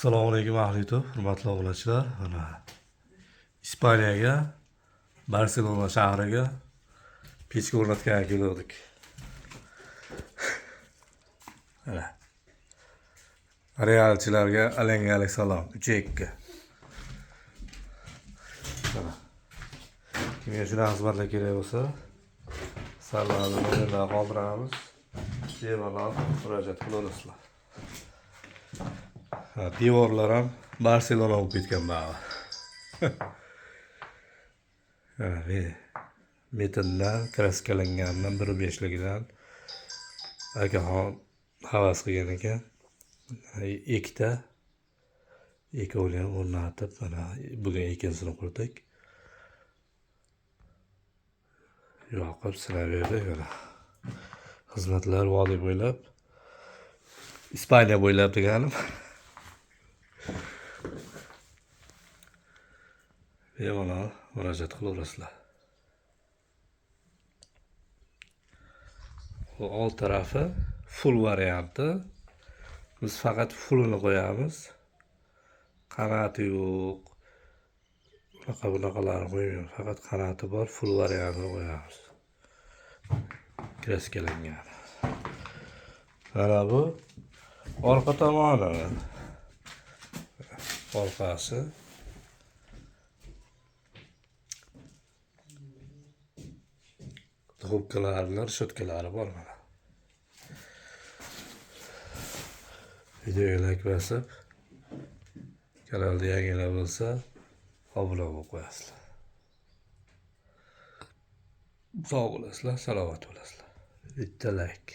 Assalomu alaykum ahli YouTube, hurmatli obunachilar. Mana Ispaniyaga, Barselona shahriga pechka o'rnatgani keldik. Mana. Realchilarga alangalik salom. 3-2. Mana. Kimga shunaqa xizmatlar kerak bo'lsa, sarlavhada nomerlarni qoldiramiz. Bemalol murojaat qilaverasizlar. Ha, devorlar ham Barselona bo'lib ketgan bag'i. Ha, metaldan, kraskalangandan 1.5ligidan akaxon havas qilgan ekan. Ikkita ikkovini ham o'rnatib, mana bugun ikkinchisini qurdik. Yoqib sinab berdik mana. Xizmatlar vodiy bo'ylab, Ispaniya bo'ylab deganim. Bemalol murojaat qilaverasizlar. Bu old tarafi full varianti. Biz faqat fullini qo'yamiz. Qanoti yo'q. Unaqa bunaqalarni qo'ymaymiz. Faqat qanoti bor full variantini qo'yamiz. Kraskalangan. Mana bu orqa tomoni. Orqasi. Trubkalari, reshotkalari bor mana. Videoga like bosib, kanalda yangilar bo'lsa, obuna bo'lib qo'yasizlar. Sog' bo'lasizlar, salomat bo'lasizlar. Bitta like.